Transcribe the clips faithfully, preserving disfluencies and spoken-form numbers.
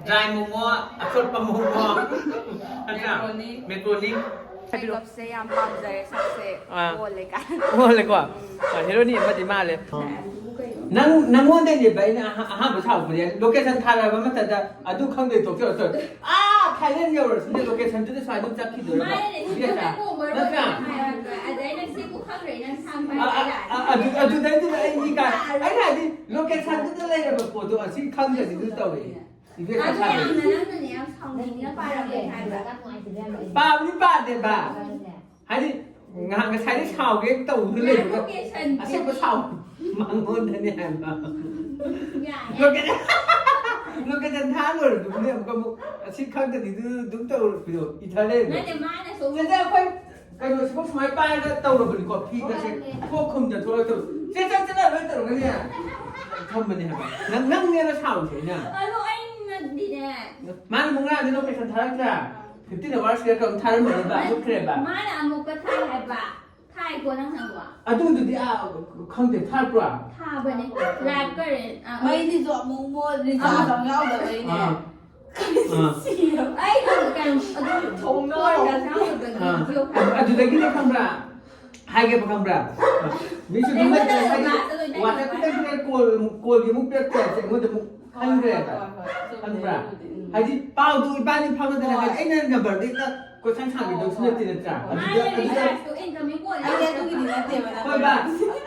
Dry momo, ꯑꯆꯣꯠꯄ momo, ꯅꯠꯇ꯭ꯔꯥ? Macaroni. Macaroni. ꯍꯥꯏꯕꯤꯔꯣ꯫ ꯃꯦꯀꯞꯁꯦ ꯌꯥꯝ ꯄꯥꯝꯖꯔꯦ, ꯁꯛꯁꯦ ꯑꯥ꯫ ꯑꯣꯜꯂꯦ ꯀꯥꯏ꯫ ꯑꯣꯜꯂꯦꯀꯣ꯫ ꯑꯥ, ꯍꯦꯔꯣꯅꯤ ꯑꯃꯗꯤ ꯃꯥꯜꯂꯦ꯫ ꯅꯪ, ꯅꯪꯉꯣꯟꯗꯅꯦꯕ ꯑꯩꯅ ꯑꯍꯥ-, ꯑꯍꯥꯟꯕ ꯁꯥꯎꯕꯅꯦ꯫ Location ꯊꯥꯔꯛꯑꯕ ꯃꯇꯝꯗ ꯑꯗꯨ ꯈꯪꯗꯦ ꯇꯣꯛꯆꯔꯣ, ꯇꯣꯛꯆꯔꯣ꯫ ꯑꯥ, Thailand ꯌꯧꯔꯁꯤꯅꯦ, locationꯗꯨꯗ ꯁꯨꯃꯥꯏꯅ ꯑꯗꯨꯝ ꯆꯠꯈꯤꯗꯣꯏꯔꯕ? ꯃꯥꯅꯦ, ꯏꯕꯦꯝꯃ, ꯅꯪ ꯎꯃꯔ ꯅꯠꯇ꯭ꯔꯥ? ꯍꯥꯏꯔꯒ, ꯑꯗꯩ ꯅꯪ ꯁꯤꯕꯨ ꯈꯪꯗ꯭ꯔꯦ, ꯅꯪ ꯁꯥꯡꯕ ꯑ, ꯑ, ꯍꯥꯏꯔꯒ ꯑ, ꯑꯗꯨ, ꯑꯗꯨꯗꯩꯗꯨꯗ ꯑꯩ ꯏ ꯀꯥꯏ꯫ ꯑꯩꯅ ꯍꯥꯏꯗꯤ, locationꯗꯨꯗ ꯂꯩꯔꯕ ꯄꯣꯠꯇꯣ ꯑꯁꯤ ꯈꯪꯗ꯭ꯔꯗꯤ ꯑꯗꯨ ꯇꯧꯋꯦ꯫ ꯏꯕꯦꯝꯃ ꯑꯗꯨ ꯁꯥꯕꯤ꯫ ꯌꯥꯝꯅ ꯅꯪꯅꯅꯦ ꯌꯥꯝ ꯁꯥꯎꯅꯤꯡꯅ ꯄꯥꯔꯝꯃꯦ ꯍꯥꯏꯕ꯫ ꯄꯥꯕꯗꯤ ꯄꯥꯗꯦꯕ꯫ ꯍꯥꯏꯗꯤ, ꯉꯥꯏꯍꯥꯛ ꯉꯁꯥꯏꯗꯤ ꯁꯥꯎꯒꯦ ꯇꯧꯗꯨꯅ ꯂꯩꯕꯗꯣ, Locationꯗꯤ ꯑꯁꯦꯡꯕ ꯁꯥꯎ ꯃꯉꯣꯟꯗꯅꯦ ꯍꯥꯏꯕ꯫ ꯌꯥꯔꯦ꯫ Location, location ꯊꯥ ꯂꯣꯏꯔꯗꯨꯕꯨꯅꯦ ꯑꯃꯨꯛꯀ ꯑꯃꯨꯛ ꯑꯁꯤ ꯈꯪꯗ꯭ꯔꯗꯤ ꯑꯗꯨ ꯑꯗꯨꯝ ꯇꯧꯔꯛꯄꯗꯣ, ꯏꯊ ꯂꯩꯔꯗꯣ꯫ ꯅꯠꯇꯦ, ꯃꯥꯅꯁꯨ ꯁꯤꯗ ꯑꯩꯈꯣꯏ ꯀꯩꯅꯣꯁꯤꯐꯥꯎ ꯁꯨꯃꯥꯏꯅ ꯄꯥꯏꯔꯒ ꯇꯧꯔꯕꯅꯤꯀꯣ, ꯐꯤꯒꯁꯦ ꯊꯣꯛ ꯈꯨꯝꯗ ꯊꯣꯛꯑꯒ ꯇꯧꯔ-, ꯆꯦ ꯆꯦ ꯆꯦ ꯂꯣꯏ ꯇꯧꯔꯒꯅꯦ ꯊꯝꯕꯅꯦ ꯍꯥꯏꯕ꯫ ꯅꯪ, ꯅꯪꯅꯦꯕ ꯁꯥꯎꯔꯤꯁꯦ ꯑꯩꯅ꯫ ꯑꯗꯣ ꯑꯩꯅꯗꯤꯅꯦ꯫ ꯃꯥꯅ ꯃꯉꯥꯗꯤ location ꯊꯥꯔꯛꯇ꯭ꯔꯥ? Fifteen hours ꯀꯩꯀꯥ ꯑꯗꯨꯝ ꯊꯥꯔꯝꯕꯅꯦꯕ, ꯃꯨꯠꯈ꯭ꯔꯦꯕ꯫ ꯃꯥꯅ ꯑꯃꯨꯛꯀ ꯊꯥꯏ ꯍꯥꯏꯕ꯫ ꯊꯥꯏꯀꯣ ꯅꯪ ꯅꯪꯕꯣ? ꯑꯗꯨꯗꯨꯗꯤ ꯑꯥ, ꯈꯪꯗꯦ, ꯊꯥꯔꯛꯄ꯭ꯔꯥ? ꯊꯥꯕꯅꯦ꯫ Live current. ꯑ, ꯃꯩꯁꯤꯁꯨ ꯑꯃꯨꯛ ꯃꯨꯠ, recharge ꯑꯃꯨꯛ ꯌꯥꯎꯗꯕꯩꯅꯦ꯫ ꯑꯥ, ꯑꯥ, ꯑꯩ ꯀꯩꯅꯣ ꯑꯗꯨꯝ ꯊꯣꯡꯅ ꯌꯥꯎꯗꯕꯅꯤ꯫ ꯑꯥ꯫ ꯑꯗꯨ-, ꯑꯗꯨꯗꯒꯤꯗꯤ ꯈꯪꯕ꯭ꯔꯥ? ꯍꯥꯏꯒꯦꯕ, ꯈꯪꯕ꯭ꯔꯥ? ꯃꯤꯁꯨ ꯑꯗꯨꯝ ꯂꯩꯇ꯭ꯔꯦ, ꯍꯥꯏꯗꯤ WhatsApp-ꯇ ꯈꯛꯇ call, call-ꯒꯤ ꯑꯃꯨꯛ ꯄꯤꯔꯛꯇ꯭ꯔꯦ, ꯑꯩꯉꯣꯟꯗ ꯑꯃꯨꯛ ꯍꯟꯈ꯭ꯔꯦꯕ꯫ ꯍꯣꯏ, ꯍꯣꯏ, ꯆꯨꯝꯃꯦ ꯈꯪꯕ꯭ꯔꯥ? ꯑꯗꯨꯕꯨꯗꯤ, ꯎꯝ꯫ ꯍꯥꯏꯗꯤ ꯄꯥꯎꯗꯣ ꯏꯕꯥꯅꯤ ꯐꯥꯎꯅꯗꯅ, ꯍꯣꯏ꯫ ꯍꯥꯏꯗꯤ ꯑꯩꯅ number-ꯗꯤ ꯍꯦꯛꯇ ꯀꯣꯏꯁꯟ ꯁꯥꯡꯕꯤꯗꯧꯁꯨ ꯅꯠꯇꯦ, ꯅꯠꯇ꯭ꯔꯥ? ꯑꯗꯨꯗ, ꯃꯥꯅ ꯑꯗꯨꯗ, recharge-ꯇꯣ incoming call ꯑꯩꯗꯤ ꯑꯗꯨꯒꯤꯗꯤ ꯅꯠꯇꯦꯕ, ꯅꯪ ꯍꯣꯏꯕ,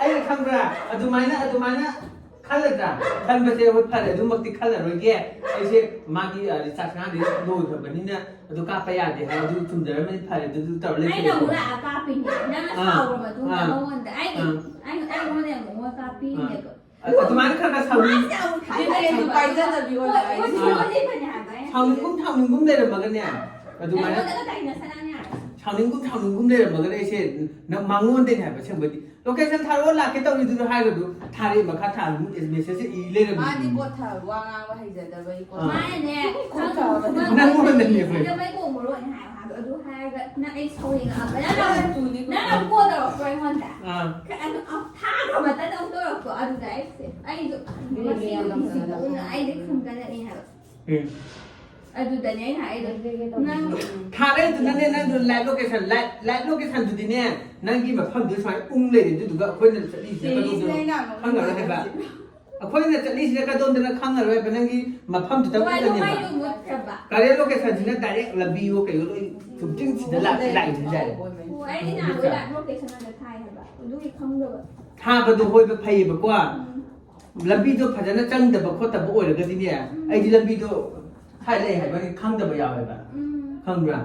ꯑꯩꯅ ꯈꯪꯕ꯭ꯔꯥ? ꯑꯗꯨꯃꯥꯏꯅ, ꯑꯗꯨꯃꯥꯏꯅ ꯈꯜꯂꯗ꯭ꯔꯥ? ꯈꯟꯕꯁꯦ, ꯍꯣꯏ, ꯐꯔꯦ, ꯑꯗꯨꯃꯛꯇꯤ ꯈꯜꯂꯔꯣꯏꯒꯦ꯫ ꯑꯩꯁꯦ ꯃꯥꯒꯤ, ꯑ, recharge ꯉꯔꯥꯡꯗꯤ ꯂꯣꯏꯈ꯭ꯔꯕꯅꯤꯅ ꯑꯗꯨ ꯀꯥꯞꯄ ꯌꯥꯗꯦ ꯍꯥꯏ, ꯑꯗꯨ ꯆꯨꯝꯖꯔꯝꯃꯅꯤ, ꯐꯔꯦ, ꯑꯗꯨ ꯇꯧꯔ ꯑꯩꯅ ꯂꯩꯊꯣꯛꯑꯦ꯫ ꯑꯃꯨꯛ ꯂꯥꯛꯑ ꯀꯥꯞꯄꯤꯅꯦ꯫ ꯅꯪꯅ ꯑꯥ, ꯁꯥꯎꯔ ꯃꯇꯨꯡꯗ ꯑꯥ, ꯃꯉꯣꯟꯗ ꯑꯩꯒꯤ, ꯑꯥ꯫ ꯑꯩ, ꯑꯩꯉꯣꯟꯗ ꯑꯃꯨꯛ ꯃꯉꯣꯟꯗ ꯀꯥꯞꯄꯤꯅꯦꯕ꯫ ꯑꯗꯨꯃꯥꯏꯅ ꯈꯔ ꯈꯔ ꯁꯥꯎꯅꯤꯡ-, ꯃꯥꯁꯦ ꯑꯃꯨꯛ ꯍꯦꯟꯅ ꯍꯦꯟꯅ ꯄꯥꯏꯖꯗꯕꯤ ꯑꯣꯏꯅ ꯍꯣꯏ, ꯍꯣꯏ, ꯍꯥꯏꯕ ꯑꯩꯅ꯫ ꯁꯥꯎꯅꯤꯡꯒꯨꯝ ꯁꯥꯎꯅꯤꯡꯒꯨꯝ ꯂꯩꯔꯝꯃꯒꯅꯦ, ꯑꯗꯨꯃꯥꯏꯅ ꯑꯩꯉꯣꯟꯗꯒ ꯇꯥꯏꯅ ꯁꯅꯥꯅꯤ ꯍꯥꯏꯕ꯫ ꯁꯥꯎꯅꯤꯡꯒꯨꯝ ꯁꯥꯎꯅꯤꯡꯒꯨꯝ ꯂꯩꯔꯝꯃꯒꯅꯦ, ꯑꯩꯁꯦ ꯅꯪ ꯃꯉꯣꯟꯗꯅꯦ ꯍꯥꯏꯕ꯫ ꯑꯁꯦꯡꯕꯗꯤ location ꯊꯥꯔꯛꯑꯣ, ꯂꯥꯛꯀꯦ ꯇꯧꯔꯤꯗꯨꯗ ꯍꯥꯏꯔꯒ ꯑꯗꯨꯝ ꯊꯥꯔꯛꯑꯦ, ꯃꯈꯥ ꯊꯥꯔꯒ ꯑꯗꯨꯝ message ꯏ ꯂꯩꯔꯝꯃꯤ꯫ ꯃꯥꯗꯤ ꯄꯣꯠ ꯊꯥꯕ, ꯋꯥ ꯉꯥꯡꯕ ꯍꯩꯖꯗꯕꯒꯤꯀꯣ꯫ ꯑꯥ꯫ ꯃꯥꯅꯅꯦ, ꯅꯪꯉꯣꯟꯗꯅꯦ ꯑꯩꯈꯣꯏ꯫ ꯁꯤꯗ ꯃꯩ ꯀꯣꯡꯕ ꯂꯣꯏꯅ ꯍꯥꯏꯌꯣ ꯍꯥꯏꯕ꯫ ꯑꯗꯨ ꯍꯥꯏꯔꯒ ꯅꯪ ꯑꯩ ꯁꯥꯎꯅꯤꯡꯉꯛꯑꯕ꯫ ꯅꯪ ꯑꯃꯨꯛ, ꯇꯨꯅꯤ ꯅꯪ ꯑꯃꯨꯛ call ꯇꯧꯔꯛꯄ꯭ꯔꯣ ꯑꯩꯉꯣꯟꯗ? ꯑꯥ꯫ ꯑꯗꯨ ꯊꯥ ꯑꯃ ꯃꯇꯝꯗ ꯑꯃꯨꯛ ꯇꯧꯔꯛꯄ꯭ꯔꯣ? ꯑꯗꯨꯗ ꯑꯩꯁꯦ, ꯑꯩꯁꯨ ꯃꯁꯤ ꯅꯨꯄꯤꯁꯤꯕꯨꯅ ꯑꯩꯗꯤ ꯈꯪꯒꯠꯂꯛꯏ ꯍꯥꯏꯕ꯫ ꯑꯗꯨꯗꯅꯦ ꯑꯩꯅ ꯍꯥꯏꯗꯣ, ꯅꯪ ꯊꯥꯔꯦ ꯑꯗꯨꯅꯅꯦ, ꯅꯪꯗꯣ live location, live, live locationꯗꯨꯗꯤꯅꯦ, ꯅꯪꯒꯤ ꯃꯐꯝꯗꯨ ꯁꯨꯃꯥꯏꯅ ꯎꯪ ꯂꯩꯔꯦ, ꯑꯗꯨꯗꯨꯒ ꯑꯩꯈꯣꯏꯅ ꯆꯠꯂꯤꯁꯤꯅ ꯀꯗꯣꯝꯗꯅꯣ ꯈꯪꯉꯔꯣꯏ ꯍꯥꯏꯕ꯫ ꯑꯩꯈꯣꯏꯅ ꯆꯠꯂꯤꯁꯤꯅ ꯀꯗꯣꯝꯗꯅꯣ ꯈꯪꯉꯔꯣꯏ ꯍꯥꯏꯕ, ꯅꯪꯒꯤ ꯃꯐꯝꯗꯨꯗ ꯎꯠꯂꯅꯦꯕ꯫ Current locationꯁꯤꯅ direct ꯂꯝꯕꯤꯌꯣ ꯀꯩꯌꯣ ꯂꯣꯏ ꯆꯨꯝꯗ꯭ꯔꯤꯡ ꯁꯤꯗ ꯂꯥꯛ-, ꯂꯥꯛꯏꯁꯤꯗꯤ ꯌꯥꯔꯦ꯫ ꯑꯣ, ꯑꯩꯗꯤ ꯅꯍꯥꯟ ꯑꯗꯨꯗ live locationꯗ ꯊꯥꯏ ꯍꯥꯏꯕ, ꯑꯗꯨꯒꯤ ꯈꯪꯗꯕ꯫ ꯊꯥꯕꯗꯣ ꯍꯣꯏꯕ ꯐꯩꯌꯦꯕꯀꯣ꯫ ꯎꯝ꯫ ꯂꯝꯕꯤꯗꯣ ꯐꯖꯅ ꯆꯪꯗꯕ ꯈꯣꯠꯇꯕ ꯑꯣꯏꯔꯒꯗꯤꯅꯦ, ꯎꯝ꯫ ꯑꯩꯗꯤ ꯂꯝꯕꯤꯗꯣ ꯁ꯭ꯋꯥꯏ ꯂꯩ ꯍꯥꯏꯕ ꯈꯪꯗꯕ ꯌꯥꯎꯋꯦꯕ꯫ ꯎꯝ꯫ ꯈꯪꯕ꯭ꯔꯥ?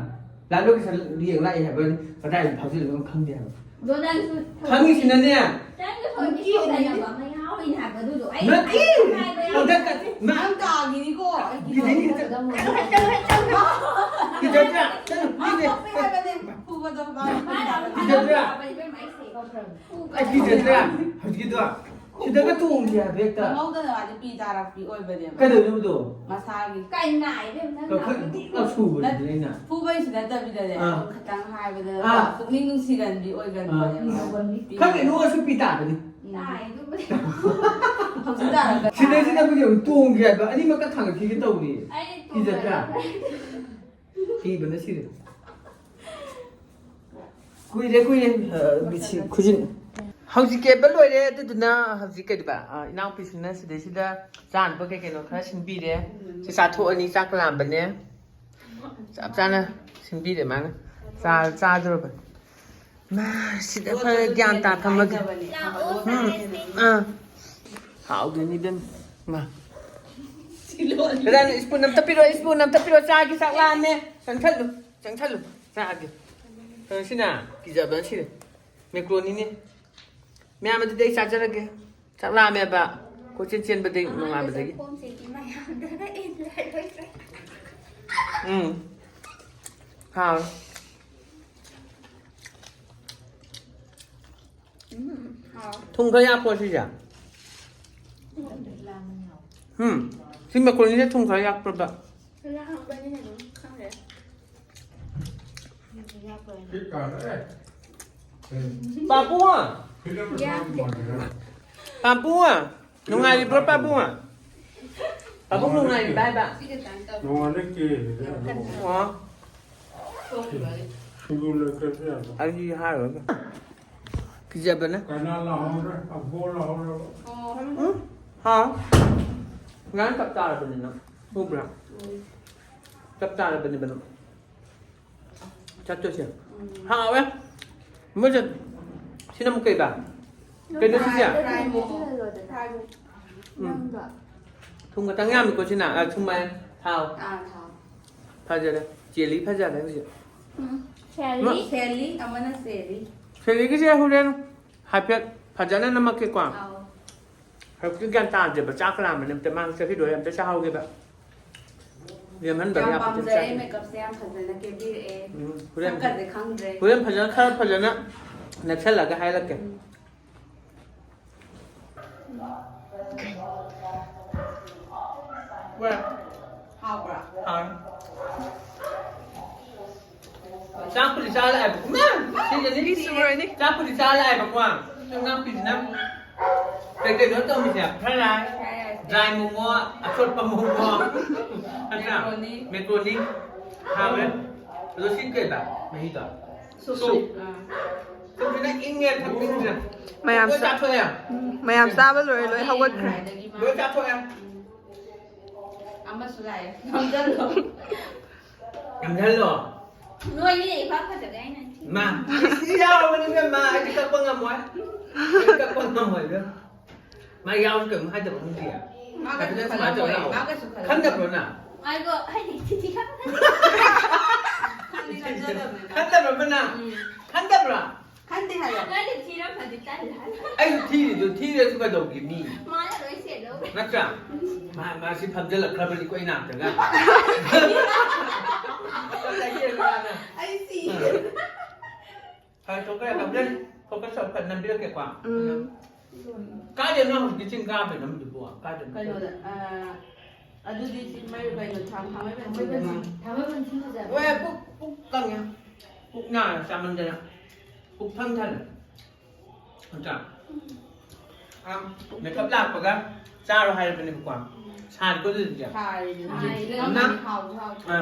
Live location ꯌꯦꯡ ꯂꯥꯛꯑꯦ ꯍꯥꯏꯕ ꯀꯗꯥꯏꯗ ꯐꯥꯎꯖꯤꯜꯂꯤꯅꯣ ꯈꯪꯗꯦ ꯍꯥꯏꯕ꯫ ꯑꯗꯣ ꯅꯪꯁꯨ ꯈꯪꯉꯤꯁꯤꯅꯅꯦ꯫ ꯅꯪꯁꯨ ꯊꯕꯛꯀꯤ ꯁꯣꯏꯗꯅꯕ ꯑꯃ ꯌꯥꯎꯔꯤꯅꯦ ꯍꯥꯏꯕ ꯑꯗꯨꯗꯣ꯫ ꯑꯩ ꯅꯠꯇꯦ! ꯍꯥꯏꯕ ꯌꯥꯎꯗꯦ꯫ ꯍꯟꯗꯛꯇ ꯅꯪ ꯅꯪ ꯇꯥꯈꯤꯅꯤꯀꯣ꯫ ꯀꯤꯖꯩꯅꯦ꯫ ꯀꯤꯖꯗ꯭ꯔꯥ? ꯆꯠꯂꯨ, ꯃꯤꯅꯦ꯫ ꯐꯨꯕ ꯍꯥꯏꯕꯅꯦ, ꯐꯨꯕꯗꯣ ꯃꯥꯅ ꯀꯤꯖꯗ꯭ꯔꯥ? ꯐꯨꯕ ꯍꯥꯏꯕ ꯏꯕꯦꯝꯃ ꯑꯩꯁꯦ꯫ ꯑꯩ ꯀꯤꯖꯗ꯭ꯔꯥ? ꯍꯧꯖꯤꯛꯀꯤꯗꯣ ꯁꯤꯗꯒ ꯇꯣꯡꯁꯦ ꯍꯥꯏꯕ ꯍꯦꯛꯇ꯫ ꯈꯪꯍꯧꯗꯅ ꯃꯥꯗꯤ ꯄꯤ ꯇꯥꯔꯛꯄꯤ ꯑꯣꯏꯕꯅꯦꯕ꯫ ꯀꯩꯗꯧꯅꯣ ꯑꯗꯨꯗꯣ? ꯃꯁꯥꯒꯤ꯫ ꯀꯩ ꯅꯥꯏ ꯏꯕꯦꯝꯃ ꯅꯪ ꯀ-, ꯈꯔ ꯅꯥꯕꯗꯣ? ꯗꯤꯛ ꯂꯥꯎ ꯁꯨꯕꯅꯤꯗꯅ ꯑꯩꯅ꯫ ꯐꯨꯕꯩꯁꯨ ꯅꯠꯇꯕꯤꯗꯅꯦ, ꯑꯥ꯫ ꯈꯤꯇꯪ ꯍꯥꯏꯕꯗ ꯑꯥ꯫ ꯄꯨꯛꯅꯤꯡ ꯅꯨꯡꯁꯤꯒꯟꯕꯤ ꯑꯣꯏꯒꯟꯕꯅꯦꯕ꯫ ꯑꯥ꯫ ꯈꯪꯗꯦ, ꯅꯣꯛꯑꯁꯨ ꯄꯤ ꯇꯥꯕꯅꯤ꯫ ꯎꯝ꯫ ꯅꯥꯏ ꯑꯗꯨꯕꯨꯗꯤ꯫ ꯍꯧꯖꯤꯛ ꯇꯥꯔꯛꯄ ꯁꯤꯗꯩꯁꯤꯗ ꯑꯩꯈꯣꯏꯒꯤ ꯑꯃꯨꯛ ꯇꯣꯡꯒꯦ ꯍꯥꯏꯕ, ꯑꯅꯤꯃꯛꯀ ꯊꯥꯡꯒꯠꯈꯤꯒꯦ ꯇꯧꯔꯤ꯫ ꯑꯩꯗꯤ ꯀꯤꯖꯗ꯭ꯔꯥ? ꯇꯣꯡꯉꯔꯣꯏ꯫ ꯀꯤꯕꯅ ꯁꯤꯔꯦ꯫ ꯀꯨꯏꯔꯦ, ꯀꯨꯏꯔꯦ, ꯑ, ꯕꯤꯁꯤ ꯈꯨꯖꯤꯟ꯫ ꯍꯧꯖꯤꯛ ꯀꯦꯕ ꯂꯣꯏꯔꯦ, ꯑꯗꯨꯗꯨꯅ ꯍꯧꯖꯤꯛ ꯀꯩꯗꯧꯕ? ꯑ, ꯏꯅꯥꯎꯄꯤꯁꯤꯅ ꯁꯤꯗꯩꯁꯤꯗ ꯆꯥꯅꯕ ꯀꯩ ꯀꯩꯅꯣ ꯈꯔ ꯁꯤꯟꯕꯤꯔꯦ꯫ ꯁꯤ ꯆꯥꯊꯣꯛꯑꯅꯤ, ꯆꯥꯛ ꯂꯥꯝꯕꯅꯦ꯫ ꯆꯞ ꯆꯥꯅ ꯁꯤꯟꯕꯤꯔꯦ ꯃꯥꯅ꯫ ꯆꯥ-, ꯆꯥꯗꯣꯔꯕꯅꯤ꯫ ꯃꯥ, ꯁꯤꯗ ꯈꯔ ꯒ꯭ꯌꯥꯟ ꯇꯥ ꯐꯝꯃꯒꯦ꯫ ꯎꯝ, ꯑꯥ꯫ ꯍꯥꯎꯗꯣꯏꯅꯤ ꯏꯕꯦꯝꯃ꯫ ꯃꯥ꯫ ꯀꯗꯥꯏꯅꯣ? Spoon ꯑꯝꯇ ꯄꯤꯔꯛꯑꯣ, spoon ꯑꯝꯇ ꯄꯤꯔꯛꯑꯣ, ꯆꯥꯒꯦ, ꯆꯥꯛ ꯂꯥꯝꯃꯦ꯫ ꯆꯪꯁꯜꯂꯨ, ꯆꯪꯁꯜꯂꯨ, ꯆꯥꯒꯦ꯫ ꯀꯩꯅꯣ ꯁꯤꯅ? ꯀꯤꯖꯕꯅ ꯁꯤꯔꯦ꯫ Macaroniꯅꯦ꯫ ꯃꯌꯥꯝ, ꯑꯗꯨꯗꯤ ꯑꯩ ꯆꯥꯖꯔꯒꯦ꯫ ꯆꯥꯛ ꯂꯥꯝꯃꯦꯕ꯫ ꯀꯣꯏꯆꯦꯟ ꯆꯦꯟꯕꯗꯒꯤ ꯅꯨꯡꯉꯥꯏꯕꯗꯒꯤ꯫ ꯈꯣꯝꯁꯤꯒꯤ ꯃꯌꯥꯝꯗꯨꯅ ꯏꯟꯂꯔꯣꯏꯁꯦ꯫ ꯎꯝ꯫ ꯍꯥꯎ꯫ ꯎꯝ, ꯍꯥꯎ꯫ ꯊꯨꯝ ꯈꯔ ꯌꯥꯛꯄ꯭ꯔꯣ ꯁꯤꯁꯦ? ꯎꯝ꯫ ꯁꯤ macaroniꯁꯦ ꯊꯨꯝ ꯈꯔ ꯌꯥꯛꯄ꯭ꯔꯕ? ꯈꯔ ꯌꯥꯛꯄꯅꯤꯅ ꯑꯗꯨꯝ ꯈꯪꯗꯦ꯫ ꯄꯥꯕꯨꯡ! ꯌꯥꯛꯇꯦ꯫ ꯄꯥꯕꯨꯡ! ꯅꯨꯡꯉꯥꯏꯔꯤꯕ꯭ꯔꯣ, ꯄꯥꯕꯨꯡ? ꯄꯥꯕꯨꯡ ꯅꯨꯡꯉꯥꯏꯔꯤꯕ ꯍꯥꯏꯕ? ꯅꯣꯡꯉꯥꯜꯂꯦ ꯀꯦꯔꯤꯗ꯫ ꯑꯣ꯫ ꯁꯤꯡꯖꯨ ꯂꯩꯔꯛꯀꯦꯁꯦ ꯌꯥꯗ꯭ꯔꯣ? ꯑꯩ ꯍꯥꯏꯔꯨꯔꯒꯦ꯫ ꯀꯤꯖꯕꯅꯦ꯫ ꯀꯅꯥ ꯂꯥꯛꯍꯧꯔꯦ? ꯑꯕꯣ ꯂꯥꯛꯍꯧꯔꯕ? ꯎꯝ? ꯍꯥꯎ꯫ ꯉꯔꯥꯡ ꯆꯞ ꯆꯥꯔꯕꯅꯤꯅ꯫ ꯎꯕ꯭ꯔꯥ? ꯆꯞ ꯆꯥꯔꯕꯅꯦꯕ ꯅꯪ꯫ ꯆꯠꯇꯣꯏꯁꯦ꯫ ꯎꯝ꯫ ꯍꯥꯎꯋꯦ꯫ ꯃꯣꯏꯁꯦ ꯁꯤꯅ ꯑꯃꯨꯛ ꯀꯩꯕ? ꯀꯩꯅꯣ ꯁꯤꯁꯦ? Fry ꯃꯣꯃꯣ꯫ Fry ꯃꯣꯃꯣ꯫ ꯎꯝ꯫ ꯅꯪꯗꯣ꯫ ꯊꯨꯝ ꯈꯛꯇꯪ ꯌꯥꯝꯃꯤꯀꯣ ꯁꯤꯅ? ꯑ, ꯊꯨꯝ ꯍꯥꯏ꯫ ꯊꯥꯎ꯫ ꯑꯥ, ꯊꯥꯎ꯫ ꯐꯖꯔꯦ꯫ ꯆꯦꯂꯤ ꯐꯖꯔꯦ ꯍꯧꯖꯤꯛ꯫ ꯎꯝ꯫ ꯁꯦꯂꯤ꯫ ꯃ- ꯁꯦꯂꯤ, ꯑꯃꯅ ꯆꯦꯂꯤ꯫ ꯁꯦꯂꯤꯒꯤꯁꯦ ꯍꯣꯔꯦꯟ ꯍꯥꯏꯐꯦꯠ ꯐꯖꯅ ꯅꯝꯃꯛꯀꯦꯀꯣ꯫ ꯑꯥꯎ꯫ ꯍꯧꯖꯤꯛꯇꯤ ꯒ꯭ꯌꯥꯟ ꯇꯥꯗ꯭ꯔꯦꯕ, ꯆꯥꯛꯀ ꯂꯥꯝꯕꯅꯦ꯫ ꯑꯝꯇ ꯃꯥ ꯆꯠꯈꯤꯗꯣꯏꯔꯦ, ꯑꯝꯇ ꯆꯥꯍꯧꯒꯦꯕ꯫ ꯂꯦꯝꯍꯟꯕꯗꯤ ꯌꯥꯝ ꯌꯥꯄꯣꯠꯇꯦ, ꯄꯥꯝꯖꯔꯦ, ꯆꯥꯈꯤꯗꯣꯏꯅꯦ꯫ Makeupꯁꯦ ꯌꯥꯝ ꯐꯖꯅ ꯀꯦꯕꯤꯔꯛꯑꯦ꯫ ꯎꯝ, ꯍꯣꯔꯦꯟ ꯁꯛꯀꯁꯦ ꯈꯪꯗ꯭ꯔꯦ꯫ ꯍꯣꯔꯦꯟ ꯐꯖꯅ, ꯈꯔ ꯐꯖꯅ ꯅꯛꯁꯜꯂꯒ ꯍꯥꯏꯔꯛꯀꯦ꯫ ꯎꯝ꯫ ꯍꯥꯎꯕ꯭ꯔꯥ? ꯍꯥꯎꯔꯦ꯫ ꯆꯥꯛꯄꯨꯗꯤ ꯆꯥ ꯂꯥꯛꯑꯦꯕꯀꯣ꯫ ꯏꯃꯥ! ꯁꯤꯗꯅꯤ꯫ ꯃꯤ ꯁꯨꯔꯣꯏꯅꯤ꯫ ꯆꯥꯛꯄꯨꯗꯤ ꯆꯥ ꯂꯥꯛꯑꯦꯕꯀꯣ꯫ ꯏꯅꯥꯎꯄꯤꯁꯤꯅ ꯀꯩ ꯀꯩꯅꯣ ꯇꯧꯔꯤꯁꯦ? Fried rice, Fried rice꯫ Dry momo, ꯑꯊꯣꯠꯄ momo. ꯅꯠꯇ꯭ꯔꯥ? Macaroni꯫ Macaroni꯫ ꯍꯥꯎꯔꯦ꯫ ꯑꯗꯣ ꯁꯤ ꯀꯩꯕ? ꯃꯍꯤꯗꯣ? Soup꯫ Soup꯫ ꯑꯥ꯫ ꯁꯨꯝꯁꯤꯅ ꯏꯪꯉꯦ, ꯊꯛꯅꯤꯡꯗ꯭ꯔꯦ꯫ ꯃꯌꯥꯝ ꯂꯣꯏ ꯆꯥ-, ꯆꯥꯊꯣꯛꯑꯦ꯫ ꯎꯝ, ꯃꯌꯥꯝ ꯆꯥꯕ ꯂꯣꯏꯔꯦ, ꯂꯣꯏ ꯍꯧꯒꯠꯈ꯭ꯔꯦ꯫ ꯂꯣꯏ ꯆꯥꯊꯣꯛꯑꯦ꯫ ꯑꯃꯁꯨ ꯂꯥꯛꯑꯦ꯫ ꯅꯝꯖꯜꯂꯣ꯫ ꯅꯝꯖꯜꯂꯣ꯫ ꯅꯣꯏꯅꯦ ꯏꯐ ꯐꯖꯔꯦ ꯍꯥꯏꯅ꯫ ꯃꯥ, ꯁꯤ ꯌꯥꯎꯔꯕꯅꯤ ꯏꯕꯦꯝꯃ, ꯑꯩꯗꯤ ꯀꯛꯄ ꯉꯝꯃꯣꯏ꯫ ꯑꯩꯗꯤ ꯀꯛꯄ ꯉꯝꯃꯣꯏ ꯏꯕꯦꯝꯃ꯫ ꯃꯥ ꯌꯥꯎꯁꯨ ꯀꯩꯝ ꯍꯥꯏꯗꯕ ꯈꯪꯗꯦ꯫ ꯃꯥ ꯀꯩꯁꯨ ꯀꯩꯅꯣ ꯁꯨꯃꯥꯏꯅ ꯇꯧꯔ ꯈꯜꯂꯝꯃꯣꯏ, ꯂꯥꯛꯑꯣ꯫ ꯃꯥ ꯀꯩꯁꯨ ꯈꯜꯂꯝꯃꯣꯏ꯫ ꯈꯟꯗꯕ꯭ꯔꯣ ꯅꯪ? ꯍꯥꯏꯒꯣ, ꯍꯥꯏꯗꯤ ꯊꯤꯊꯤ ꯈꯪꯗꯦ꯫ ꯈꯟꯗꯤ ꯈꯟꯖꯗꯕꯅꯦ ꯃꯥ꯫ ꯈꯟꯗꯕ꯭ꯔꯕ ꯅꯪ? ꯎꯝ꯫ ꯈꯟꯗꯕ꯭ꯔꯣ? ꯈꯟꯗꯦ ꯍꯥꯏꯌꯣ꯫ ꯅꯪꯗꯤ ꯊꯤꯔꯝꯃꯗꯤ ꯇꯜꯂꯦ ꯍꯥꯏꯌꯣ꯫ ꯑꯩꯁꯨ ꯊꯤꯔꯤꯗꯨ, ꯊꯤꯔꯁꯨ ꯀꯩꯗꯧꯒꯦ ꯃꯤ? ꯃꯥꯅ ꯂꯣꯏ ꯁꯦꯝꯗꯧ꯫ ꯅꯠꯇ꯭ꯔꯥ? ꯃꯥ, ꯃꯥ ꯁꯤ ꯐꯝꯖꯜꯂꯛꯈ꯭ꯔꯕꯅꯤꯀꯣ ꯑꯩ ꯅꯥꯛꯇꯒ꯫ ꯑꯩ ꯁꯤꯔꯦ꯫ ꯐꯔꯦ, ꯊꯣꯛꯈ꯭ꯔꯦ, ꯍꯧꯖꯤꯛ focus ꯇꯧ, ꯐꯠ ꯅꯝꯕꯤꯔꯛꯀꯦꯀꯣ꯫ ꯎꯝ꯫ ꯀꯥꯏꯗꯅꯣ ꯍꯧꯖꯤꯛꯀꯤ ꯆꯤꯡ ꯀꯥꯕꯩ ꯂꯝꯗꯨꯕꯣ? ꯀꯥꯏꯗꯅꯣ? ꯀꯩꯅꯣꯗ, ꯑ, ꯑꯗꯨꯗꯤ ꯆꯤꯡ ꯃꯩ ꯀꯩꯅꯣ, ꯊꯥꯡ-, ꯊꯥꯡꯃꯩꯕꯟ ꯆꯤꯡꯗ꯫ ꯊꯥꯡꯃꯩꯕꯟ ꯆꯤꯡ ꯐꯖꯕ꯫ ꯍꯣꯏ, ꯄꯨꯛ, ꯄꯨꯛ ꯀꯪꯉꯦ꯫ ꯄꯨꯛ ꯅꯥꯔꯦ ꯆꯥꯃꯟꯗꯅ꯫ ꯄꯨꯛ ꯊꯟ ꯊꯜꯂꯦ꯫ ꯅꯠꯇ꯭ꯔꯥ? ꯑ, makeup ꯂꯥꯛꯄꯒ ꯆꯥꯔꯣ ꯍꯥꯏꯔꯕꯅꯦꯕꯀꯣ꯫ ꯁꯥꯔꯦꯀꯣ ꯑꯗꯨꯗꯤ? ꯁꯥꯔꯦ꯫ ꯅꯪ ꯍꯥꯎꯁꯨ ꯍꯥꯎꯇꯦ꯫ ꯑ,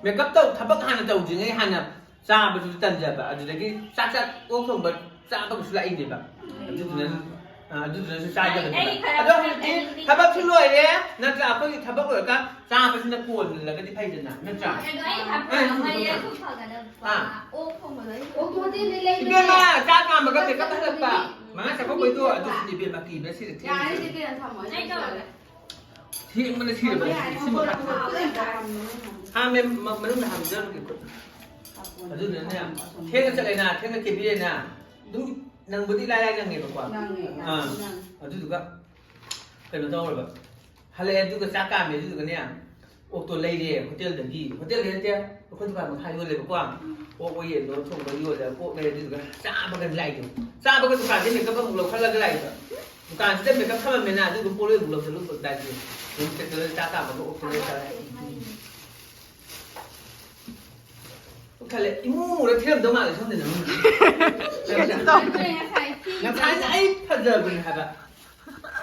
ꯃꯦꯀꯞ ꯇꯧ, ꯊꯕꯛ ꯍꯥꯟꯅ ꯇꯧꯗ꯭ꯔꯤꯉꯩ ꯍꯥꯟꯅ ꯆꯥꯕꯗꯨꯁꯨ ꯇꯟꯖꯕ, ꯑꯗꯨꯗꯒꯤ ꯆꯥꯛ ꯆꯥ ꯑꯣꯛ ꯊꯣꯡꯕ ꯆꯥꯕꯒꯁꯨ ꯂꯥꯛꯏꯅꯦꯕ꯫ ꯑꯗꯨꯗꯨꯅ, ꯑ, ꯑꯗꯨꯗꯨꯅꯁꯨ ꯆꯥꯗꯕꯅꯦꯕ꯫ ꯑꯩ ꯈꯔ ꯑꯗꯣ ꯍꯧꯖꯤꯛꯇꯤ ꯈꯔ ꯊꯕꯛꯁꯨ ꯂꯣꯏꯔꯦ, ꯅꯠꯇ꯭ꯔꯥ? ꯑꯩꯈꯣꯏꯒꯤ ꯊꯕꯛ ꯂꯣꯏꯔꯒ ꯆꯥꯕꯁꯤꯅ ꯀꯣꯟꯂꯒꯗꯤ ꯐꯩꯗꯅ, ꯅꯠꯇ꯭ꯔꯥ? ꯑꯗꯣ ꯑꯩ ꯈꯔ ꯑ, ꯐꯔꯛ ꯑꯃ ꯂꯩꯔꯦ, ꯑꯗꯨ ꯐꯒꯗꯕ꯫ ꯑ꯫ ꯑꯣꯛ ꯊꯣꯡꯕꯗꯣ ꯑꯩ ꯑꯣꯛ ꯍꯣꯇꯦꯜꯗ ꯂꯩꯕꯅꯦ꯫ ꯏꯕꯦꯝꯃ, ꯆꯥꯛ ꯀꯥꯝꯕꯒ ꯃꯦꯀꯞ ꯍꯜꯂꯛꯄ꯫ ꯃꯉꯥ ꯆꯥꯛꯀꯧꯕꯩꯗꯣ ꯑꯗꯨꯁꯨ ꯏꯕꯦꯝꯃ ꯀꯤꯕ꯭ꯔꯥ ꯁꯤꯔꯦ꯫ ꯌꯥꯔꯦ, ꯆꯦ ꯀꯤꯔꯟ, ꯊꯝꯃꯣ꯫ ꯑꯩ ꯇꯧꯔꯒꯦ꯫ ꯊꯦꯡꯕꯅ ꯁꯤꯔꯕ ꯁꯤ ꯃꯈꯥ꯫ ꯍꯥꯝꯃꯦ, ꯃ-, ꯃꯅꯨꯡꯗ ꯍꯥꯝꯖꯔꯨꯒꯦ ꯈꯨꯠ꯫ ꯑꯗꯨꯗꯨꯅꯅꯦ, ꯊꯦꯡꯅ ꯆꯠꯂꯦꯅ, ꯊꯦꯡꯅ ꯀꯦꯕꯤꯔꯦꯅ, ꯑꯗꯨꯝ ꯅꯪꯕꯨꯗꯤ ꯏꯂꯥꯏ ꯂꯥꯏ ꯅꯪꯉꯦꯕꯀꯣ꯫ ꯅꯪꯉꯦ, ꯑꯥ, ꯅꯪꯉꯦ꯫ ꯑꯗꯨꯗꯨꯒ ꯀꯩꯅꯣ ꯇꯧꯔꯕ, ꯍꯜꯂꯛꯑꯦ, ꯑꯗꯨꯒ ꯆꯥꯛ ꯀꯥꯝꯃꯦ, ꯑꯗꯨꯗꯨꯒꯅꯦ, ꯑꯣꯛꯇꯣ ꯂꯩꯔꯦ ꯍꯣꯇꯦꯜꯗꯒꯤ꯫ ꯍꯣꯇꯦꯜꯗꯒꯤ ꯅꯠꯇꯦ, ꯑꯩꯈꯣꯏ ꯗꯨꯀꯥꯟ ꯃꯈꯥ ꯌꯣꯜꯂꯦꯕꯀꯣ꯫ ꯑꯣꯛ ꯌꯦꯟꯗꯣ ꯊꯣꯡꯕ ꯌꯣꯜꯂꯦ, ꯑꯣꯛ ꯂꯩꯔꯦ, ꯑꯗꯨꯗꯨꯒ ꯆꯥꯕꯒ ꯂꯥꯛꯏꯗꯣ꯫ ꯆꯥꯕꯒ ꯗꯨꯀꯥꯟꯗꯒꯤ ꯃꯦꯀꯞ ꯑꯃꯨꯛ ꯂꯧꯈꯠꯂꯒ ꯂꯥꯛꯏꯕ꯫ ꯗꯨꯀꯥꯟꯁꯤꯗ ꯃꯦꯀꯞ ꯊꯝꯃꯝꯃꯦꯅ, ꯑꯗꯨꯒ ꯄꯣꯠꯂꯣꯏ ꯑꯃꯨꯛ ꯂꯧꯁꯜꯂꯨꯕ ꯗꯥꯏꯁꯦ꯫ ꯑꯗꯨꯝ ꯆꯠꯇꯅ ꯆꯥꯛ ꯀꯥꯝꯃꯒ ꯑꯣꯛꯇꯣ ꯂꯩꯔ ꯆꯥꯔꯦ꯫ ꯈꯜꯂꯦ, ꯏꯃꯨꯡ ꯃꯨꯔ ꯊꯤꯔꯝꯗꯧ ꯃꯥꯜꯂꯦ ꯁꯣꯝꯗ ꯅꯪ꯫ ꯉꯁꯥꯏ ꯉꯁꯥꯏꯅ ꯑꯩ ꯐꯖꯕꯅꯦ ꯍꯥꯏꯕ꯫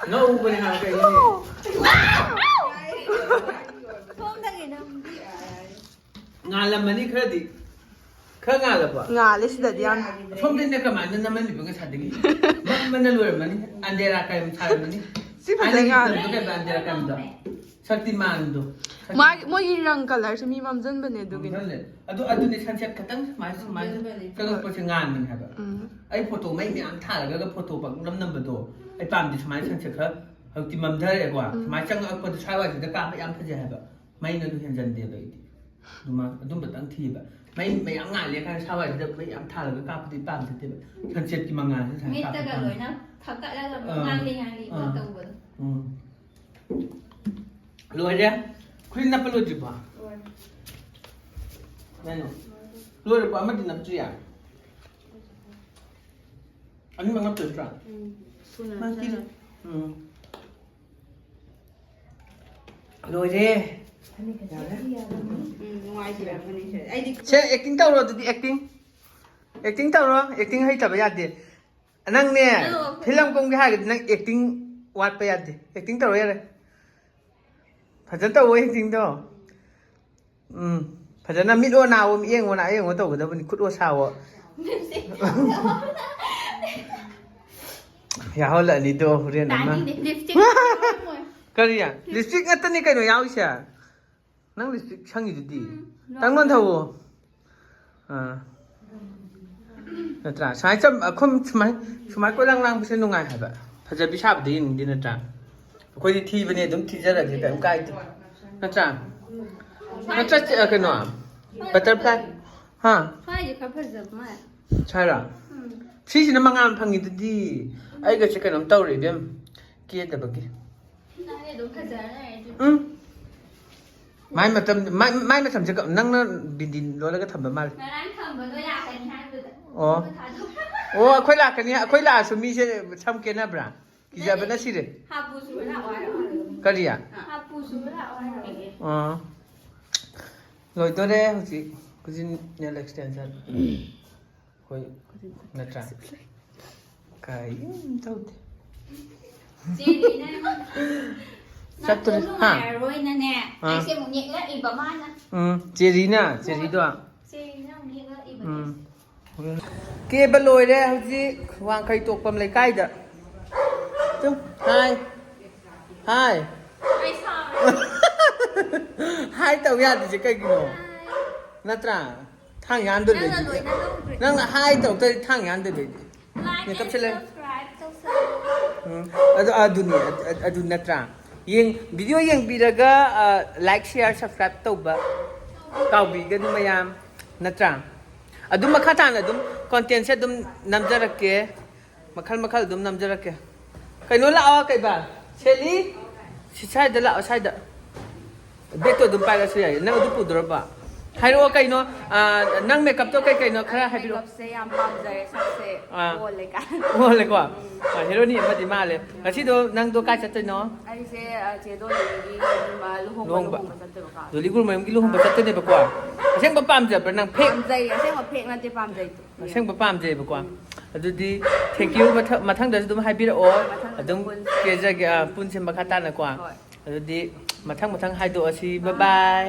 ꯉꯧꯕꯅꯦ ꯍꯥꯏꯕ ꯀꯩꯅꯣꯅꯦ? ꯁꯣꯝꯗꯒꯤ ꯅꯪ꯫ ꯉꯥꯜꯂꯝꯃꯅꯤ ꯈꯔꯗꯤ꯫ ꯈꯔ ꯉꯥꯜꯂꯕꯣ? ꯉꯥꯜꯂꯦ ꯁꯤꯗꯗꯤ ꯌꯥꯝ꯫ ꯁꯣꯝꯗꯅ ꯀꯃꯥꯏꯅ ꯅꯝꯍꯜꯂꯤꯕ ꯉꯁꯥꯏꯗꯒꯤ? ꯃꯝꯕꯅ ꯂꯣꯏꯔꯝꯃꯅꯤ꯫ ꯑꯟꯙꯦꯔꯥ ꯀꯔꯝ ꯁꯥꯔꯝꯃꯅꯤ꯫ ꯁꯤ ꯐꯖꯅ ꯑꯩꯅ ꯉꯥꯜꯂꯦ꯫ ꯀꯩꯅꯣꯗꯣ ꯀꯩꯕ ꯑꯟꯙꯦꯔꯥ ꯀꯔꯝꯗꯣ? ꯁꯛꯇꯤꯃꯥꯟꯗꯣ꯫ ꯃꯥꯒꯤ, ꯃꯣꯏꯒꯤ ꯔꯪ ꯀꯂꯔꯁꯦ ꯃꯤ ꯃꯝꯖꯟꯕꯅꯦ ꯑꯗꯨꯒꯤꯅꯦ꯫ ꯃꯝꯖꯜꯂꯦ꯫ ꯑꯗꯨ, ꯑꯗꯨꯅꯦ ꯁꯟꯁꯦꯠ ꯈꯇꯪ ꯁꯨꯃꯥꯏꯅ, ꯁꯨꯃꯥꯏꯅ ꯃꯝꯖꯟꯕꯅꯦ꯫ ꯆꯪꯉꯛꯄꯁꯦ ꯉꯥꯟꯕꯅꯦ ꯍꯥꯏꯕ꯫ ꯎꯝ꯫ ꯑꯩ ꯐꯣꯇꯣ ꯃꯩ ꯃꯌꯥꯝ ꯊꯥꯜꯂꯒ ꯐꯣꯇꯣ ꯄꯪꯅꯝ ꯅꯝꯕꯗꯣ ꯑꯩ ꯄꯥꯝꯗꯦ꯫ ꯁꯨꯃꯥꯏꯅ ꯁꯟꯁꯦꯠ ꯈꯔ ꯍꯧꯖꯤꯛꯇꯤ ꯃꯝꯊꯔꯛꯑꯦꯀꯣ꯫ ꯎꯝ꯫ ꯁꯨꯃꯥꯏꯅ ꯆꯪꯉꯛꯄꯗꯣ ꯁ꯭ꯋꯥꯏꯋꯥꯏꯁꯤꯗ ꯀꯥꯞꯄ ꯌꯥꯝ ꯐꯖꯩ ꯍꯥꯏꯕ꯫ ꯃꯩꯅ ꯑꯗꯨ ꯍꯦꯟꯖꯟꯗꯦꯕ ꯑꯩꯗꯤ꯫ ꯑꯗꯨꯃ-, ꯑꯗꯨꯝꯕꯇꯪ ꯊꯤꯌꯦꯕ꯫ ꯃꯩ ꯃꯌꯥꯝ ꯉꯥꯜꯂꯦ ꯀꯥꯏꯅ ꯁ꯭ꯋꯥꯏꯋꯥꯏꯁꯤꯗ ꯃꯩ ꯌꯥꯝ ꯊꯥꯜꯂꯒ ꯀꯥꯞꯄꯗꯤ ꯄꯥꯝꯖꯗꯦꯕ꯫ ꯁꯟꯁꯦꯠꯀꯤ ꯃꯉꯥꯜꯁꯦ ꯁꯨꯃꯥꯏꯅ ꯀꯥꯞꯄ ꯃꯤꯠꯇꯒ ꯄꯥꯝꯃꯦ꯫ ꯂꯣꯏꯅ ꯊꯛꯀꯠꯂꯒ ꯑꯥ꯫ ꯉꯥꯡꯂꯤ ꯉꯥꯡꯂꯤ ꯑꯥ꯫ ꯇꯧꯕꯗꯣ꯫ ꯎꯝ꯫ ꯂꯣꯏꯔꯦ꯫ ꯈꯨꯖꯤꯟ ꯅꯞꯄ ꯂꯣꯏꯗ꯭ꯔꯤꯕꯣ? ꯂꯣꯏꯔꯦ꯫ ꯀꯩꯅꯣ? ꯂꯣꯏꯔꯕꯣ? ꯑꯃꯗꯤ ꯅꯞꯇ꯭ꯔꯤꯌꯦ? ꯑꯅꯤꯃꯛ ꯅꯞꯇꯣꯏ ꯅꯠꯇ꯭ꯔꯣ? ꯎꯝ꯫ ꯊꯨꯅ ꯃꯥ ꯁꯤ-, ꯆꯠꯂꯣ꯫ ꯎꯝ꯫ ꯂꯣꯏꯔꯦ꯫ ꯌꯥꯔꯦ꯫ ꯎꯝ, ꯅꯨꯡꯉꯥꯏꯇ꯭ꯔꯦ ꯑꯃꯅꯤꯁꯦ꯫ ꯑꯩꯗꯤ ꯁꯦ, acting ꯇꯧꯔꯣ ꯑꯗꯨꯗꯤ, acting꯫ Acting ꯇꯧꯔꯣ, acting ꯍꯩꯇꯕ ꯌꯥꯗꯦ꯫ ꯅꯪꯅꯦ, ꯅꯪ ꯐꯤꯂꯝ ꯀꯨꯝꯒꯦ ꯍꯥꯏꯔꯒꯗꯤ ꯅꯪ acting ꯋꯥꯠꯄ ꯌꯥꯗꯦ꯫ Acting ꯇꯧꯔꯣ ꯌꯥꯔꯦ꯫ ꯐꯖꯅ ꯇꯧꯋꯣ actingꯗꯣ꯫ ꯎꯝ꯫ ꯐꯖꯅ ꯃꯤꯠ ꯑꯣ ꯅꯥ ꯑꯣ, ꯃꯤꯠꯌꯦꯡ ꯑꯣ ꯅꯥ ꯌꯦꯡꯉꯣ ꯇꯧꯒꯗꯕꯅꯤ, ꯈꯨꯠ ꯑꯣ ꯁꯥ ꯑꯣ꯫ ꯌꯥꯍꯜꯂꯛꯑꯅꯤꯗꯣ ꯍꯣꯔꯦꯟ ꯑꯃ꯫ ꯇꯥꯅꯤꯡꯗꯦ, lipstick ꯌꯥꯎꯔꯝꯃꯣꯏ꯫ ꯀꯔꯤ? Lipstick ꯉꯥꯛꯇꯅꯤ ꯀꯩꯅꯣ ꯌꯥꯎꯔꯤꯁꯦ꯫ ꯅꯪ lipstick ꯁꯪꯉꯤꯗꯨꯗꯤ꯫ ꯎꯝ, ꯇꯥꯡꯃꯟ ꯊꯧꯑꯣ꯫ ꯑꯥ꯫ ꯅꯠꯇ꯭ꯔꯥ? ꯁꯨꯃꯥꯏ ꯆꯝ-, ꯑꯩꯈꯣꯏ ꯁꯨꯃꯥꯏ, ꯁꯨꯃꯥꯏ ꯀꯣꯏꯂꯥꯡ ꯂꯥꯡꯕꯁꯦ ꯅꯨꯡꯉꯥꯏ ꯍꯥꯏꯕ꯫ ꯐꯖꯕꯤ ꯁꯥꯕꯗ ꯌꯦꯡꯅꯤꯡꯗꯦ ꯅꯠꯇ꯭ꯔꯥ? ꯑꯩꯈꯣꯏꯗꯤ ꯊꯤꯕꯅꯦ, ꯑꯗꯨꯝ ꯊꯤꯖꯔꯒꯦ, ꯀꯩꯝ ꯀꯥꯏꯗꯦ꯫ ꯅꯠꯇ꯭ꯔꯥ? ꯅꯠꯇ꯭ꯔ, ꯆ-, ꯀꯩꯅꯣ? Butterfly? ꯍꯥ? ꯁ꯭ꯋꯥꯏꯁꯦ ꯈꯔ ꯐꯖꯕ ꯃꯥꯜꯂꯦ꯫ ꯁ꯭ꯋꯥꯏꯔꯣ? ꯎꯝ꯫ ꯁꯤꯁꯤꯅ ꯃꯉꯥꯜ ꯐꯪꯉꯤꯗꯨꯗꯤ꯫ ꯑꯩꯒꯁꯦ ꯀꯩꯅꯣꯝ ꯇꯧꯔꯦ ꯏꯕꯦꯝ꯫ ꯀꯦꯗꯕꯒꯤ꯫ ꯅꯪꯗꯤ ꯑꯗꯨꯝ ꯐꯖꯔ ꯂꯩꯔꯦ ꯑꯗꯨꯗꯤ꯫ ꯎꯝ꯫ ꯃꯥꯏ ꯃꯇꯝ, ꯃꯥꯏ, ꯃꯥꯏ ꯃꯇꯝꯁꯦ ꯀ-, ꯅꯪꯅ ꯕꯤꯟꯗꯤ ꯂꯣꯜꯂꯒ ꯊꯝꯕ ꯃꯥꯜꯂꯦ꯫ ꯉꯔꯥꯡ ꯊꯝꯕꯗꯣ ꯂꯥꯛꯀꯅꯤ ꯍꯥꯏꯕꯗꯨꯗ꯫ ꯑꯣ꯫ ꯑꯃꯨꯛꯀ ꯊꯥꯗꯣꯛ-꯫ ꯑꯣ, ꯑꯩꯈꯣꯏ ꯂꯥꯛꯀꯅꯤ, ꯑꯩꯈꯣꯏ ꯂꯥꯛꯑꯁꯨ ꯃꯤꯁꯦ ꯁꯝ ꯀꯦꯅꯕ꯭ꯔꯥ? ꯀꯤꯖꯕꯅ ꯁꯤꯔꯦ꯫ ꯍꯥꯄꯨ ꯁꯨꯕ ꯂꯥꯛꯑꯣ ꯍꯥꯏꯔꯣ? ꯀꯔꯤ? ꯍꯥꯄꯨ ꯁꯨꯕ ꯂꯥꯛꯑꯣ ꯍꯥꯏꯔꯣ? ꯑꯥ꯫ ꯂꯣꯏꯗꯣꯔꯦ ꯍꯧꯖꯤꯛ꯫ ꯈꯨꯖꯤꯟ nail extension꯫ ꯑꯩꯈꯣꯏ ꯅꯠꯇ꯭ꯔꯥ? ꯀꯔꯤꯝ ꯇꯧꯗꯦ꯫ ꯆꯦꯔꯤꯅ ꯆꯠꯇ꯭ꯔꯦ꯫ ꯅꯥꯇꯣꯟ ꯍꯥ? ꯅꯨꯡꯉꯥꯏꯔꯔꯣꯏꯅꯅꯦ, ꯑꯥ꯫ ꯑꯩꯁꯦ ꯑꯃꯨꯛ ꯌꯦꯛꯂꯛꯏꯕ ꯃꯥꯅ꯫ ꯎꯝ, ꯆꯦꯔꯤꯅ, ꯆꯦꯔꯤꯗꯣ꯫ ꯆꯦꯔꯤꯅ ꯑꯃꯨꯛ ꯌꯦꯛꯂꯛꯏꯕꯅꯦ꯫ ꯎꯝ꯫ ꯀꯦꯕ ꯂꯣꯏꯔꯦ ꯍꯧꯖꯤꯛ ꯋꯥꯡꯈꯩ ꯇꯣꯛꯄꯝ ꯂꯩꯀꯥꯏꯗ꯫ ꯇꯨ, ꯍꯥꯏ꯫ ꯍꯥꯏ꯫ ꯑꯩ ꯁꯥꯎꯔꯦ꯫ ꯍꯥꯏ ꯇꯧ ꯌꯥꯗ꯭ꯔꯤꯁꯦ ꯀꯩꯒꯤꯅꯣ? ꯅꯠꯇ꯭ꯔꯥ? ꯊꯥꯡ ꯌꯥꯟꯗꯣꯏꯕ ꯅꯪꯅ ꯑꯩꯗꯤ꯫ ꯂꯣꯏꯅ ꯂꯧꯈ꯭ꯔꯦ꯫ ꯅꯪꯅ ꯍꯥꯏ ꯇꯧꯔꯛꯇ꯭ꯔꯗꯤ ꯊꯥꯡ ꯌꯥꯟꯗꯣꯏꯕ ꯑꯩꯗꯤ꯫ Like and ꯃꯦꯀꯞꯁꯦ ꯂꯩ-꯫ Subscribe ꯇꯧꯁꯜꯂꯣ꯫ ꯎꯝ, ꯑꯗꯨ, ꯑꯗꯨꯅꯤ, ꯑꯗꯨ, ꯑꯗꯨ ꯅꯠꯇ꯭ꯔꯥ? ꯌꯦꯡ-, video ꯌꯦꯡꯕꯤꯔꯒ, ꯑ, like, share, subscribe ꯇꯧꯕ ꯀꯥꯎꯕꯤꯒꯅꯨ ꯃꯌꯥꯝ, ꯅꯠꯇ꯭ꯔꯥ? ꯑꯗꯨꯝ ꯃꯈꯥ ꯇꯥꯅ ꯑꯗꯨꯝ contentꯁꯦ ꯑꯗꯨꯝ ꯅꯝꯖꯔꯛꯀꯦ, ꯃꯈꯜ ꯃꯈꯜ ꯑꯗꯨꯝ ꯅꯝꯖꯔꯛꯀꯦ꯫ ꯀꯩꯅꯣ ꯂꯥꯛꯑꯣ, ꯀꯩꯕ? ꯁꯦꯂꯤ? ꯁꯤ ꯁ꯭ꯋꯥꯏꯗ ꯂꯥꯛꯑꯣ, ꯁ꯭ꯋꯥꯏꯗ꯫ Bagꯇꯣ ꯑꯗꯨꯝ ꯄꯥꯏꯔꯁꯨ ꯌꯥꯏꯌꯦ꯫ ꯅꯪ ꯑꯗꯨ ꯄꯨꯗꯣꯔꯕ? ꯍꯥꯏꯔꯛꯑꯣ ꯀꯩꯅꯣ, ꯑ, ꯅꯪ makeupꯇꯣ ꯀꯩ ꯀꯩꯅꯣ ꯈꯔ ꯍꯥꯏꯕꯤꯔꯛꯑꯣ꯫ Makeupꯁꯦ ꯌꯥꯝ ꯄꯥꯝꯖꯔꯦ, ꯁꯛꯁꯦ ꯑꯥ꯫ ꯑꯣꯜꯂꯦ ꯀꯥꯏꯅ꯫ ꯑꯣꯜꯂꯦꯀꯣ? ꯑꯥ, heroine ꯑꯃꯗꯤ ꯃꯥꯜꯂꯦ꯫ ꯉꯁꯤꯗꯣ ꯅꯪꯗꯣ ꯀꯥꯏ ꯆꯠꯇꯣꯏꯅꯣ? ꯑꯩꯁꯦ, ꯑ, ꯆꯦ ꯗꯣꯂꯤꯒꯤ ꯂꯨꯍꯣꯡꯕ, ꯂꯨꯍꯣꯡꯕ꯫ ꯂꯨꯍꯣꯡꯕ ꯆꯠꯇꯣꯏꯕꯀꯣ꯫ ꯗꯣꯂꯤ ꯒꯨꯔꯃꯌꯨꯝꯒꯤ ꯂꯨꯍꯣꯡꯕ ꯆꯠꯇꯣꯏꯅꯦꯕꯀꯣ? ꯑꯁꯦꯡꯕ ꯄꯥꯝꯖꯕ꯭ꯔꯥ ꯅꯪ? Fake? ꯄꯥꯝꯖꯩ, ꯑꯁꯦꯡꯕ fake ꯅꯠꯇꯦ, ꯄꯥꯝꯖꯩ꯫ ꯑꯁꯦꯡꯕ ꯄꯥꯝꯖꯩꯌꯦꯕꯀꯣ? ꯎꯝ꯫ ꯑꯗꯨꯗꯤ thank you, ꯃꯊ-, ꯃꯊꯪꯗꯁꯨ ꯑꯗꯨꯝ ꯍꯥꯏꯕꯤꯔꯛꯑꯣ꯫ ꯃꯊꯪꯗꯁꯨ ꯑꯗꯨꯝ ꯄꯨꯟꯁꯤ꯫ ꯀꯦꯖꯒꯦ, ꯑ, ꯄꯨꯟꯁꯤ ꯃꯈꯥ ꯇꯥꯅꯀꯣ꯫ ꯍꯣꯏ꯫ ꯑꯗꯨꯗꯤ ꯃꯊꯪ ꯃꯊꯪ ꯍꯥꯏꯗꯣꯛꯑꯁꯤ꯫ ꯕꯥꯏ ꯕꯥꯏ꯫